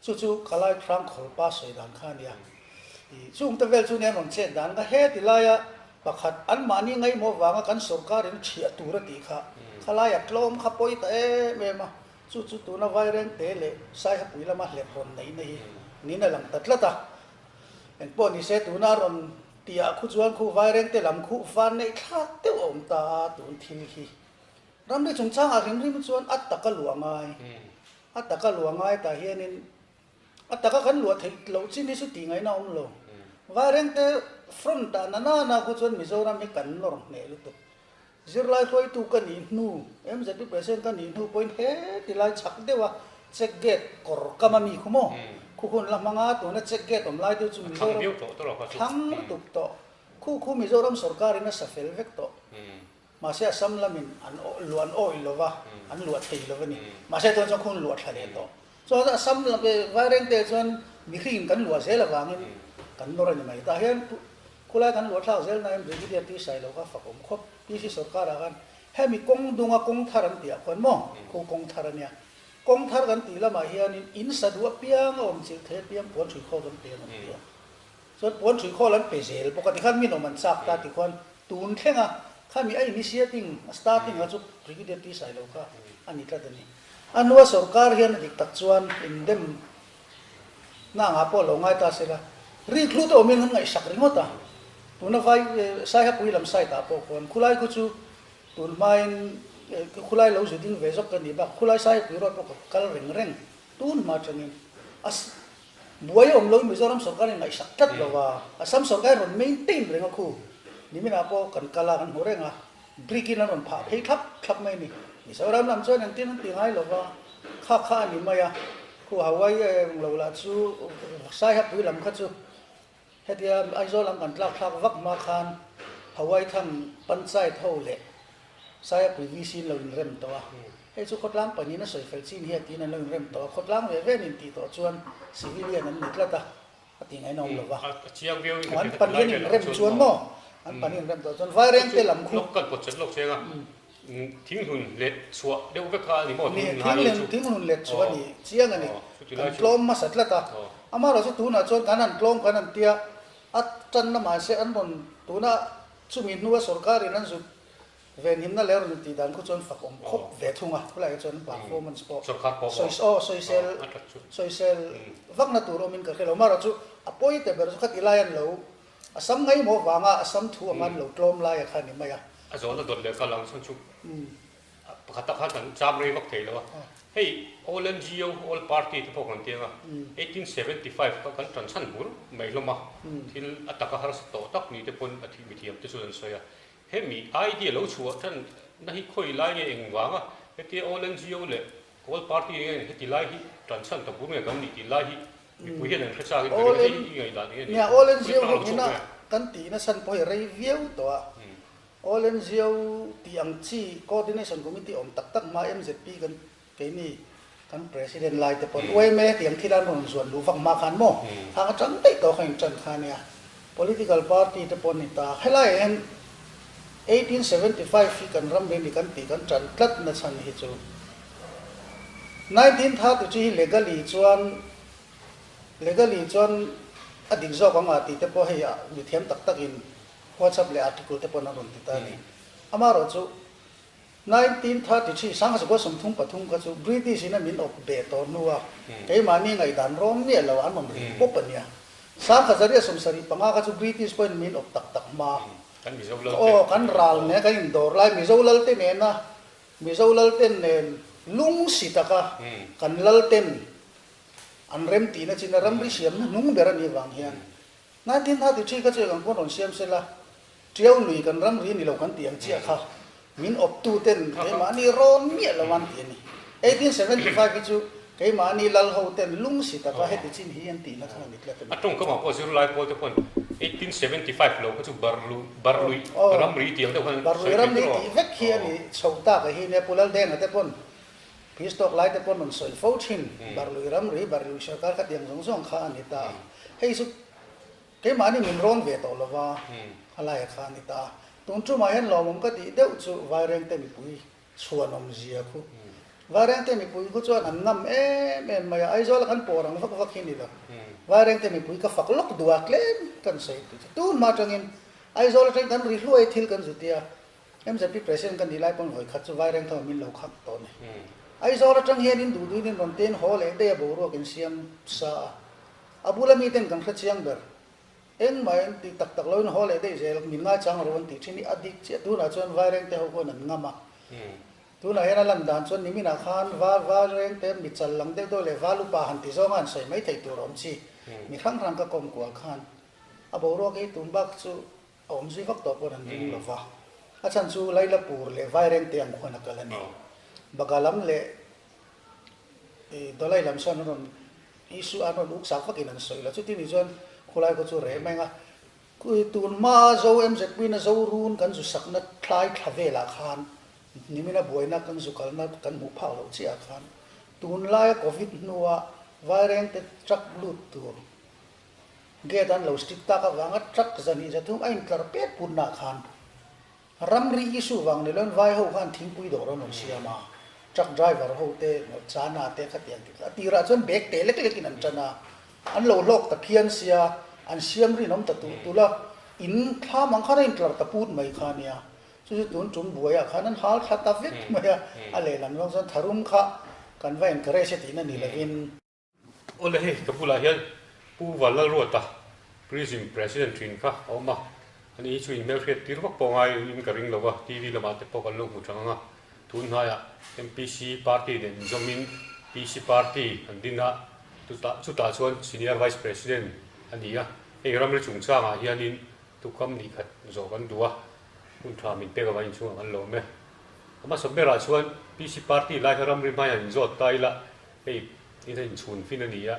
D: Chu chu Khalai Hrangkhawl pa sawi dan kha a nia. I chungte vel chu nia rawn chet dan ka he ti laia pakhat anmahni ngaihmawh vanga kan sorkarin thiah tur a tih kha. Khalai a tlawm kha pawi ta em em a, chu chu tuna Vairengte leh Saihapui lama hlep rawn neihna hi niin a lang ta tlat a. Engpawh ni se tuna a rawn tihah khu chuan khu Vairengte lam khuh van neih thlak deuh a awm ta a tun thil hi. Ramri chungchangah hrim hrim chuan a taka luah ngai, a taka luah ngai tah hianin A taka kan luah theih loh chin hi chu tih ngaihna a awm lo. Vairengte front ah na na na khu chuan Mizoram hi kan nawr hneh lutuk. Zirlai hruaitu ka nih hnu, MZP President ka nih hnu pawhin heti lai chak deuha check gate kawr kam a mi khu maw? Khu hun la hmang a, tuna check gate awm lai deuh chu Mizoram thlang lutuk tawh. Khu khu Mizoram sorkarin a sa fel vek tawh. Mahse Assam lamin an luah an awih lo va, an luah thei lo a ni. Mahse chuan chuan khung luah thla leh tawh. Chuan Assam lam Vairengte chuan mihring kan luah zel avangin kan nawr a ni mai. Tah hian khulai kan luah thlak zel nain Brigadier T Sailo kha fak awm khawp. PC sorkarah khan hemi kawng dunga kawng thar an tih ah khuan maw khu kawng thar a nia. Kawng thar kan tih lamah hianin in sa duh apiang a awm chilh thei apiang puan hrui khawl kan pe an awm tih a. Chuan puan hrui khawl an pe zel bawk a, tikhan min awm an chak ta tikhuan tun thleng a, khami a initiating, a starting kha chu Brigadier T Sailo kha a ni tlat a ni. A hnua sorkar hian a dik tak chuan indem na angah pawh lo ngai ta sela, rik hlu te awmin an ngaihsak ringawt a, tuna vai Saihapui lam side ah pawh khuan khulai khu chu tun hmain khulai lo zu ding ve zawk ka ni bak, khulai Saihapui road pawh ka kal reng reng tun hma atangin a Buai a awm loin Mizoram sorkar in ngaihsak tlat lo a, Assam sorkar in rawn maintain reng a khu. Niminah pawh kan kal a, kan hmu reng a, brick in an rawn phah phei thlap thlap mai a ni. Mizoram lam chuan engtin an ti ngai lo va, kha kha a ni mai a, khu Hawaii eng lo lah chu Saihapui lam kha chu hetia Aizawl lam kan tlak thlak vak hma khan Hawaii thang Panchayat ho leh Saihapui VC in lo inrem tawh a. Hei chu khawtlang pahnihin a sawi fel chin hian tiin an lo inrem tawh a, khawtlang ve ve an intih tawh chuan civilian an ni tlat a, a tih ngaihna awm lo va. An pahnih an inrem chuan maw? An pahnih inrem tawh chuan Vairengte lam khu.
A: Lawk kan pawt chat lawk cheng a, thinghlun let chhuah deuh vek kha a ni maw? Ni,
D: thinghlun let chhuah a ni chiang a ni. Kan tlawm hmasa tlat a, amaherawhchu tunah chuan kan han tlawm kan han tia, a tanna mahse an rawn tuna chumi hnua sorkarin an zut Venhimna leh rawn tih dan khu chuan fak awm khawp ve thung a, khulaiah chuan performance pawh sawi aw sawisel sawisel vakna tur awmin ka hre lo. Amaherawhchu a pawi te ber chu khati lai an lo a sam ngaihmawh vanga a sam thu anga an lo tlawm laia kha a ni mai a.
A: A zawhna dawt leh kal ang chuan chu pakhat tak khan kan cham rei vak thei lo a. Hei all NGO, all party te pawh kan ti ang a, 1875 kha kan tan chhan hmur mai hlawm a, thil a taka harsa tawh tak ni te pawn a mithiam te chuan an sawi a. Hemi idea lo chhuah tan na hi khawi lai nge eng vanga hetia all NGO leh all party nge heti lai hi tan chhan ta bur nge kan nih tih lai hi mipui hian an hre chak in ka ring a, hei hi i ngaihdan eng nge ni?
D: Nia, all NGO ho hina kan tih na chhan pawh hi rei viau tawh a, all NGO tih ang chi coordination committee awm tak tak hma MZP kan Keini kan President lai te pawn yma tiang thil an rawn zuan luh vak hma khan maw khang atang daih tawh kha in tan kha ania. Political party te pawn ni ta. Helaiah hian 1875 hi kan ram ri ni kan tih kan tan tlat na chhan hi chu 1933 hi legally chuan legally chuan a dik zawk ang a tih te pawh hei mithiam tak tak in WhatsApp leh article te pawn an rawn ti ta a ni. Amaherawhchu 1933, 1933 kha chu British in a min awp beh tawh hnu a, keimahni ngaihdan rawng miah lo an rawn ring pawp a nia. 1975 kha chu British pawhin min awp tak tak hma. Aw, kan ral nen kan indawr lai Mizo Lalte nena Mizo Lalten nen lungsi taka kan Lalten an remtihna chin a ramri siamna hnung ber a nih vang hian 1933 kha chu eng ang pawn rawn siam sela, Tiau lui kan ramri ni lo kan tih ang chiah kha min awptu ten keimahni rawn miah lo an ti a ni. 1875 hi chu keimahni lal ho ten lungsi taka heti chin hi an tihna kha a ni tlat a ni.
A: A tawngkamah pawh zirlai pawl te pawn 1875 lo kha chu Barlu Barlui ramri tih ang deuh khan
D: sawi Barlui ramri tih vek hi a ni chho tak a hi nia Pu Laldenga te pawn Peace talk lai te pawn rawn sawi fo thin Barlui ramri Barlui sarkar kha tiang zawng zawng kha a ni ta a. Hei chu Keimahni min rawn ve tawh lova, a laia kha a ni ta a. Tun tumah hian lawmawm ka tih deuh chu Vairengte mipui chhuanawm zia khu. Vairengte mipui khu chuan an ngam em em mai a, Aizawla kan pawr ang vak vak hi ni lo. Vairengte mipui ka fak lawk duh a, tlem kan sawi tih chu. Tun hma atangin Aizawl atangin kan ri hluai thil kan zu tia. MZP President ka nih lai pawn vawi khat chu Vaireng tho min lo khak tawh a ni. Aizawl atang hian in duh duhin in rawn ten haw leh daih a boruak in siam sa a. A bula miten kan hre chiang ber. Engmah in tih tak tak loin haw leh daih zel min ngaichang ro an tih thin hi a dik chiah. Tunah chuan Vaireng te ho khuan an ngam a. Tunah hian a lan dan chuan niminah khan Val Vaireng te mi chal lang deuh deuh leh Val upa han ti zawnga an sawi mai thei tur a awm chi. Mi hrang hrang ka kawm kual khan a boruak hi tun bak chu A awm zui vak tawh pawn an ring lo va, a chhan chu Lailapur leh Vairengte ang khuan a kal a ni. Baga lam leh Dawlai lam sawn an rawn issue an rawn uksak vakin an sawi lo. Chuti ni chuan khulai khaw chu reh mai ang a, tun hmaa Zo MZP-na Zorun kan zu sakna thlai thla velah khan nimina buaina kan zu kalna kan hmuh phak loh chiah ah khan tunlaia Covid hnua Vairengte truck lut tur Gate an lo stick tak avanga truck 203 a intlar pet putnaah khan ramri issue vang ni loin vai ho khan thingpui dawr an rawn siam a, truck driver ho te chana te khatiang tih a tirah chuan bag teh lek lekin an tan a, an lo hlawk ta phian sia, an siam rinawm ta tulh tulh a, in thlam ang khan a intlar ta put mai kha ania, chu chu tun tum buaiah khan an hal thla ta vek mai a, a lehlam zawng chuan tharum kha kan va encourage a tihna ni lovin.
A: Awle hei ka bulah hian Pu Vanlalruata Prism President thin kha a awm a, ani hi chu in hmelhriat tir vak pawh ngaiin ka ring lo va, TV lamah te pawh kan lo hmu thang ang a, tun hnaiah MPC party nen inzawmin PC party an din a, chutah chutah chuan Senior Vice President a ni a, hei ramri chungchangah hianin tukam nih khat zawh kan duh a, hun tha min pek avangin inchhungah kan lawm e. A hmasa berah chuan PC party lai kha ramri hmaiah inzawt ta ila, Hei in a inchhun fin a ni a,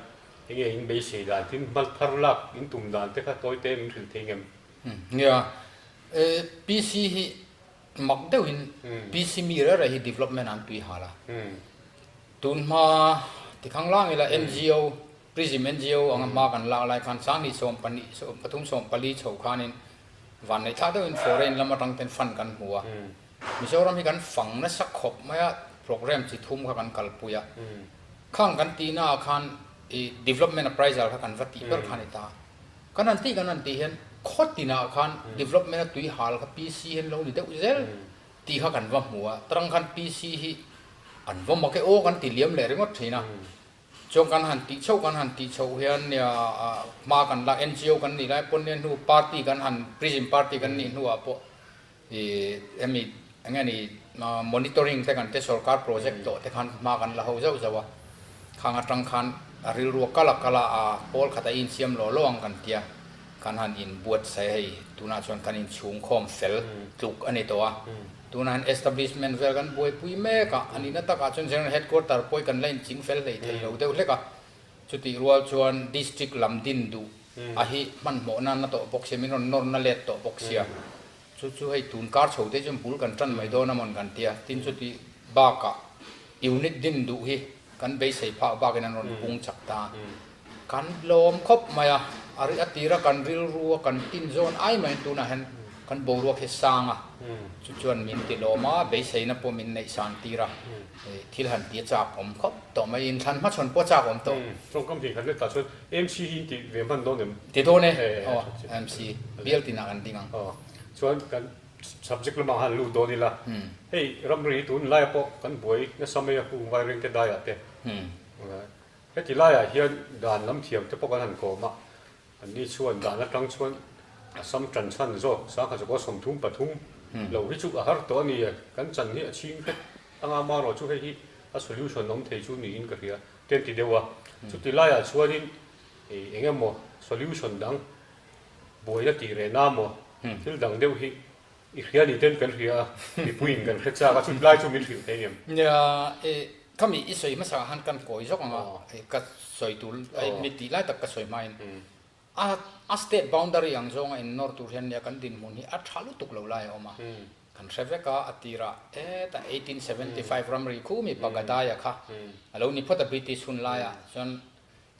A: enge in beisei dan tin hmal thar lak in tum dan te kha tawi te min hrilh thei ngem?
E: Nia, PC hi mak deuhin PC mi reh reh hi development an tui hal a. Tun hma tikhang lang ila NGO, Prism NGO anga hma kan lak lai khan Sanghnih 12, 13, 14 chho khanin vanneih thlak deuhin foreign lam atang ten fund kan hmu a. Mizoram hi kan fang nasa khawp mai a, program chi thum kha kan kalpui a. Khang kan tihna ah khan i development appraisal kha kan va tih ber kha a ni ta. Kan han tih kan han tih hian khaw tinah khan development a tui hal kha PC hian lo ni deuh zel tih kha kan va hmu a. Tarang khan PC hi an va mak e aw kan ti liam leh ringawt thin a. Chuan kan han tih chhoh kan han tih chhoh hian nia hma kan lak NGO kan nih lai pawn nia hnu party kan han prism party kan nih hnuah pawh I hemi eng nge ni monitoring te kan te sorkar project tawh te khan hma kan la ho zauh zauh a, khang atang khan a rilru a kal a kal a, a pawl khat a insiam law law ang kan tia, kan han inbuatsaih a hei tunah chuan kan inchhung khawm fel tluk a ni tawh a, tunah hian establishment vel kan buaipui mek a, a nihna takah chuan general headquarter pawh hi kan la inching fel hlei thei lo deuh hlek a, chutih rual chuan district lam din duh a hi hmanhmawh nan a tawh bawk sia, min rawn nawrna let tawh bawk sia. Chu chu hei tun kar chho te chuan bul kan tan mai dawn a mawn kan tia, tin chuti bakah unit din duh hi kan beisei phah bakin an rawn pung chak ta. Kan lawm khawp mai a, a ri a tira kan rilru a kan tin zawn ai maiin tunah hian kan boruak hi sang a, chu chuan min ti lawm a, beiseina pawh min neih san tir a, thil han ti a chak awm khawp tawh mai, inthlan hmachhawn pawh a chak awm tawh.
A: Tawngkam hnih khat let tah chuan MC hi in tih ve hman dawn em?
E: Ti dawn e, aw MC bial tinah kan ding ang.
A: Aw, chuan kan subject lamah khan lut dawn ila, hei ramri tun laia pawh kan buai nasa mai a hung vaireng te daiah te, heti laiah hian dan lam thiam te pawh kan han kawm a, Anni chuan dan atang chuan Assam tan chhan zawk 1933 lo hi chu a har tawh a ni e, kan chan hi a chhing hret anga marawh chu hei hi a solution awm thei chu niin ka hria te an ti deuh a. Chuti laiah chuanin eng emaw solution dang buaina tih reh na maw thil dang deuh hi i hria ni ten kan hria a, mipuiin kan hre chak a, chuti lai chu min hrilh thei em?
E: Nia, khami i sawi hmasa ah khan kan kawi zawk ang a, ka sawi tur mi tih lai tak ka sawi hmain a a state boundary ang zawnga in nawr tur hian nia kan dinhmun hi a tha lutuk lo lai a awm a, kan hre vek a, a tirah heta 1875 ramri khu mi Pagadaya kha a lo ni phawt a British hun laiah chuan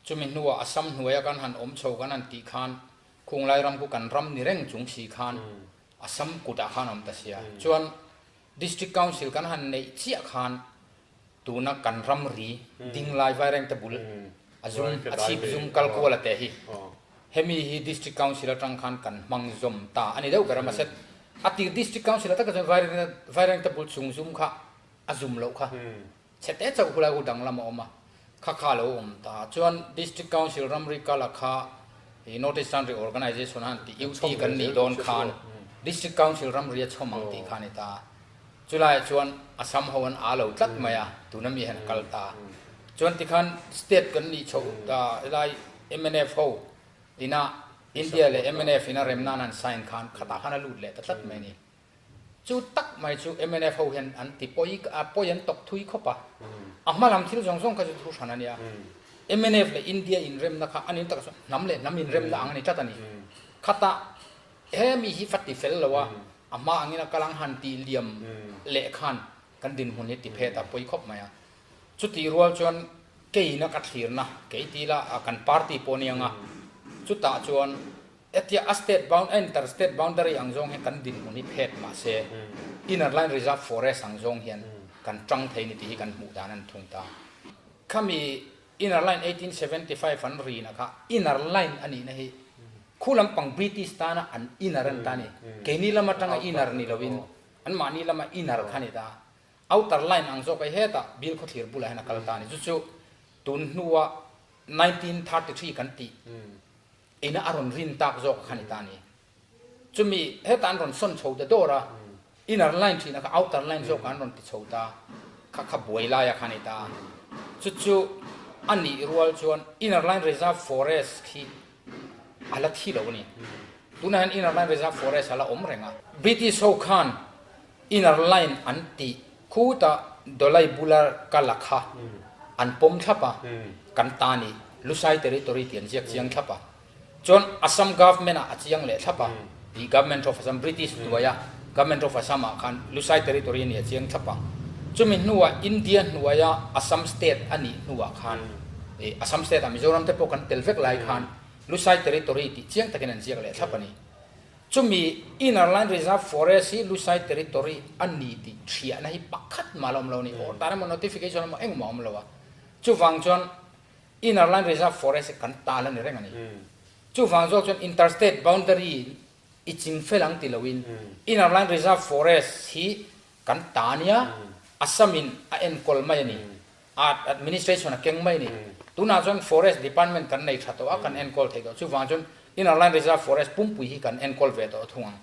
E: chumi hnuah Assam hnuaia kan han awm chho kan han tih khan Khunglai ram khu kan ram ni reng chung si khan Assam kutah khan a awm ta sia. Chuan District Council kan han neih chiah khan tuna kan ramri dinglai Vairengte bul a zum a chhip zum kal kual a te hi hemi hi District Council atang khan kan hmang zawm ta a ni deuh ber a mahse. A tir District Council ah takah chuan Vairengte bul chung zum kha a zum loh kha chhe te chauh hulai hu danglam a awm a, kha kha a lo awm ta. Chuan District Council ramri kala kha i North Eastern Reorganisation a han tih UT kan nih dawn khan District Council ramri a chhawm ang tih kha a ni ta. Chulaiah chuan Assam ho an aa lo tlat mai a, tuna mi hian a kal ta. Chuan tikhan State kan nih chhoh ta helai mnf ho ina India leh mnf ina remna an han sign khan khatah khan a lut leh ta tlat mai a ni. Chu tak mai chu mnf ho hian an ti pawi a pawi an tawk thui khawp a. A hma lam thil zawng zawng kha chu thu hran a nia. Mnf leh India inremna kha a nin takah chuan hnam leh hnam inremna ang a ni tlat a ni. Khatah he mi hi va ti fel lo a, a hma angin a kal ang han tih liam leh khan kan dinhmun hi ti phet a pawi khawp mai a. Chutih rual chuan keina ka thlirna, kei ti ila kan party pawh a ni ang a, chutah chuan hetia a state bound, a inter state boundary ang zawng hian kan dinhmun hi phet mah se inner line reserve forest ang zawng hian kan tang thei ni tih hi kan hmuh dan a ni thung ta. Khami Inner Line 1875 an rina kha Inner Line a nihna hi khu lampang British tana an inner an ta a ni. Keini lam atanga inner ni loin anmahni lama inner kha a ni ta. Outer Line ang zawk hi hetah Bil khawthlir bulah hian a kal ta a ni. Chu chu tun hnua 1933 kan tih ina a rawn rin tak zawk kha a ni ta a ni. Chumi hetah an rawn sawn chho ta dawr a, inner line thin a kha outer line zawkah an rawn ti chho ta, kha kha buai laia kha a ni ta. Chu chu a nih rual chuan inner line reserve forest khi a la thi lo a ni. Tunah hian inner line reserve forest a la awm reng a. British ho khan inner line an tih khutah Dolai bula ka la kha an pawm thlap a, kan ta ni Lusai territory tih an ziak chiang thlap a. Chuan Assam Government ah a chiang leh thlap a, tih Government of Assam, British hnuaia Government of Assam ah khan Lusai Territory a nih a chiang thlap a. Chumi hnuah India hnuaia Assam State a nih hnuah khan, ih Assam State ah Mizoram te pawh kan tel vek lai khan Lusai Territory tih chiang takin an ziak leh thlap a ni. Chumi Inner Line Reserve Forest hi Lusai Territory a ni tih thiahna hi pakhat mah la awm lo a ni. Order emaw notification emaw engmah a awm lo a. Chuvang chuan Inner Line Reserve Forest hi kan tal a ni reng a ni. Chuvang zawk chuan Interstate Boundary i ching fel ang ti loin Inner Line Reserve Forest hi kan ta nia, Assam in a enkawl mai a ni, a administration a keng mai a ni. Tunah chuan Forest Department kan nei tha tawh a, kan enkawl thei tawh. Chuvang chuan Inner Line Reserve Forest pumpui hi kan enkawl ve tawh thung ang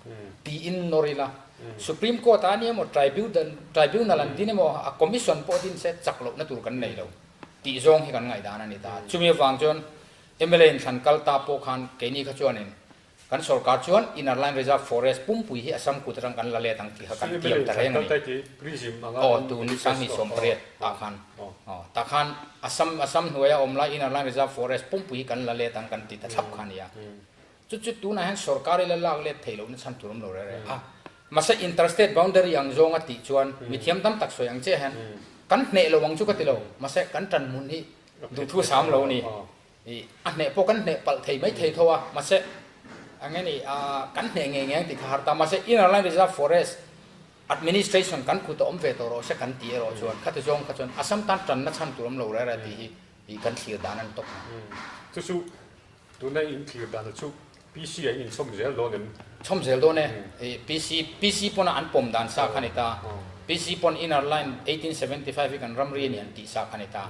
E: tiin nawr ila. Supreme Court ah a ni emaw, Tribunal an din emaw, a Commission pawh din se chak lohna tur kan nei lo. Tih zawng hi kan ngaihdan a ni ta. Chumi avang chuan mla inthlan kal ta pawh khan keini kha chuanin kan sorkar chuan Inner Line Reserve Forest pumpui hi Assam kut atang kan la let ang tih kha kan tiam ta reng a ni. Aw tun 2018 ah khan aw tah khan Assam Assam hnuaia awm lai Inner Line Reserve Forest pumpui hi kan la let ang kan ti ta thlap kha a ni a. Chu chu tunah hian sorkar ila lak let thei lohna chhan tur awm lo reng reng a. Mahse interstate boundary ang zawng a tih chuan mithiam tam tak sawi ang che hian kan hneh lo ang chu ka ti lo. Mahse kan tan hmun hi duhthu sam lo a ni. Ih a hneh pawh kan hneh palh thei mai thei tho a. Mahse eng nge ni kan hneh ngei ngei ang tih kha har ta. Mahse inner line reserve forest administration kan kut a awm ve tawh rawh se kan tih erawh chuan khati zawng kha chuan Assam tan tanna chhan tur awm lo reng reng tih hi ih kan thlir dan a ni tawp ang.
A: Chu chu Tuna in thlir dan chu PC ah in inchhawm zel dawn em?
E: Chhawm zel dawn e. I PC, PC pawn a an pawm dan sa kha ni ta. PC pawn Inner Line 1875 hi kan ramri a ni an tih sa kha ni ta.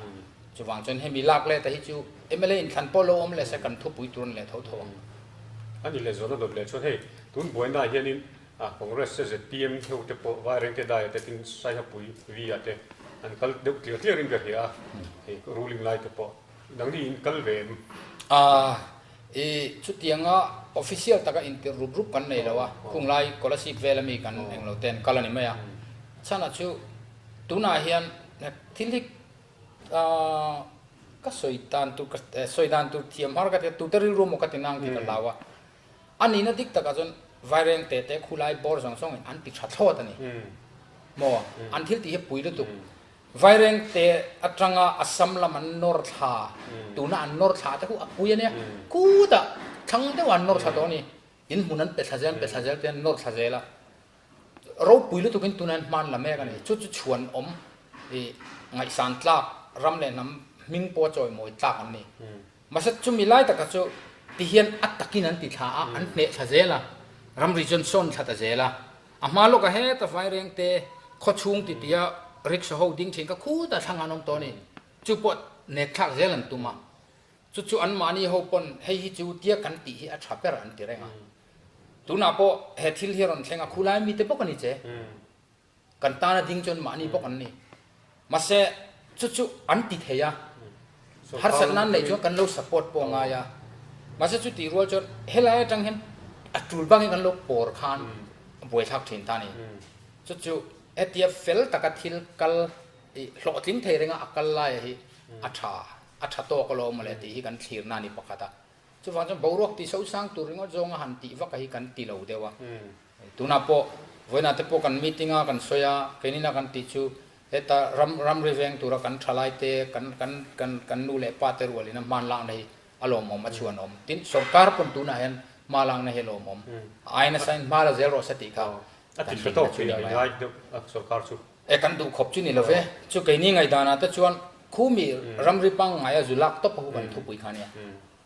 E: Chuvang chuan hemi lak leh ta hi chu mla inthlan pawh lo awm leh se kan thupui tur an leh tho tho ang.
A: A ni leh zawhna dawt leh chuan hei tun buaina ah hianin Congress te zpm ho te pawh Vairengte Daia te tin Saihapui V ah te an kal deuh tliar tliar in ka hria a, hei ruling lai te pawh. Nangni in kal ve em?
E: A, i chutianga official taka intirh rup rup kan nei lo a, khung lai Kolasib vel ami kan englo te an kal a ni mai a. Chhana chu tunah hian thil hi ka sawi dan tur ka sawi dan tur thiam har ka ti a, tute rilru maw ka ti nang tih ka hlau a. A nihna dik takah chuan Vaireng te te khulai bawr zawng zawngin an ti tha thlawt a ni. Maw? An thil tih hi pui lutuk. Vaireng te atanga Assam lam an nawr thla, tuna an nawr thla te khu a pui a nia, khutah thlang deuh an nawr thla tawh a ni, in hmun an pe thla zel, an pe thla zel te an nawr thla zel a, ropui lutukin tuna an hman la mek a ni, chu chu chhuan awm i ngaihsan tlak ram leh hnam hming pawh a chawimawi tlak an ni. Mahse chumi lai taka chu tihian a takin an ti thla a, an hneh thla zel a, ramri chuan sawn thla ta zel a. A hma lawkah heta Vairengte khawchhung titia rickshaw ho ding thin kha khutah thlang an awm tawh a ni. Chu pawh nek thlak zel an tum a. Chu chu anmahni ho pawn hei hi chu tia kan tih hi a tha ber an ti reng a. Tunah pawh he thil hi a rawn thleng a, khulai mite bawk a ni che. Kan tana ding chuan mahni bawk an ni. Mahse, chu chu an ti thei a, harsatna an neih chuan kan lo support pawh a ngai a. Mahse chutih rual chuan helai atang hian a tul bangin kan lo pawr khan a buaithlak thin ta a ni. Chu chu hetia fel taka thil kal hlawhtling thei renga a kal laia hi a tha, a tha tawk alawm mawle tih hi kan thlirna a ni pakhat a. Chuvang chuan boruak tih sosang tur ringawt zawnga han tih vak a hi kan ti lo deuh a. Tunah pawh vawiinah te pawh kan meeting a kan sawi a, keinina kan tih chu heta ram ramri veng tura kan thalai te, kan kan kan kan nu leh pa te rualin a hmanlakna hi a lawmawm a chhuanawm. Tin, sorkar pawn tunah hian hmalakna hi a lawmawm. A ai nasa in hma la zel rawh se tih kha kan rinna chu ni mai a.
A: Sorkar chu.
E: E kan duh khawp chu ni lo ve. Chu keini ngaihdanah te chuan khumi ramri pangngaia zu lak tawp a hu kan thupui kha nia.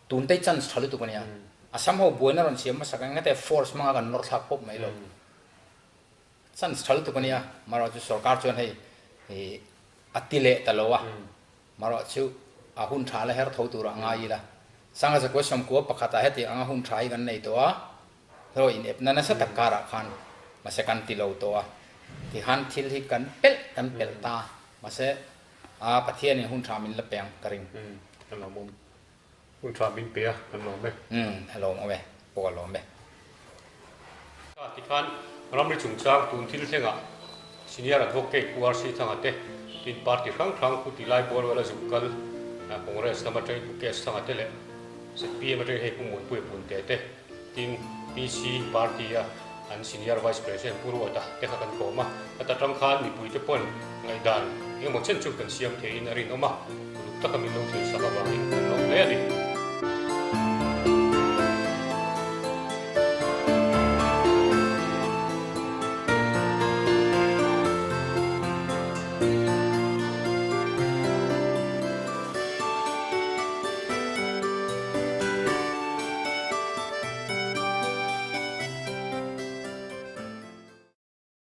E: Tun te chance tha lutuk a nia. Assam ho buaina rawn siam hmasak eng hete force hmanga kan nawr thlak pawp mai lo. Chance tha lutuk a nia. Marawh chu sorkar chuan hei a ti leh ta lo a. Marawh chu a hun tha la her tho turah ngai ila. Sangha zakua sawmkua pakhatah heti anga hun tha hi kan nei tawh a. Hlawh in epna nasa tak karah khan mahse kan ti lo tawh a. Tikhan thil hi kan pelh kan pelh ta. Mahse a Pathianin hun tha min la peng ka ring.
A: Ka lawmawm. Hun tha min pe a, kan lawm e.
E: Umm, a lawmawm e, pawh a lawm e.
A: Kha tikhan ramri chungchang tun thil thlengah Senior Advocate Pu RC Thanga te, tin party hrang hrang Pu Tilai Bawlwela zuk kal Congress lam atangin Pu KS Thanga te leh zpm atangin hei Pu Muanpuia Punte te, Tin, PC party a an Senior Vice President Pu Ruata te kha kan kawm a, heta tang khan mipuite pawn ngaihdan engemaw chen chu kan siam theiin a rinawm a, uluk taka min lo thil sak avangin kan lawm hle a ni.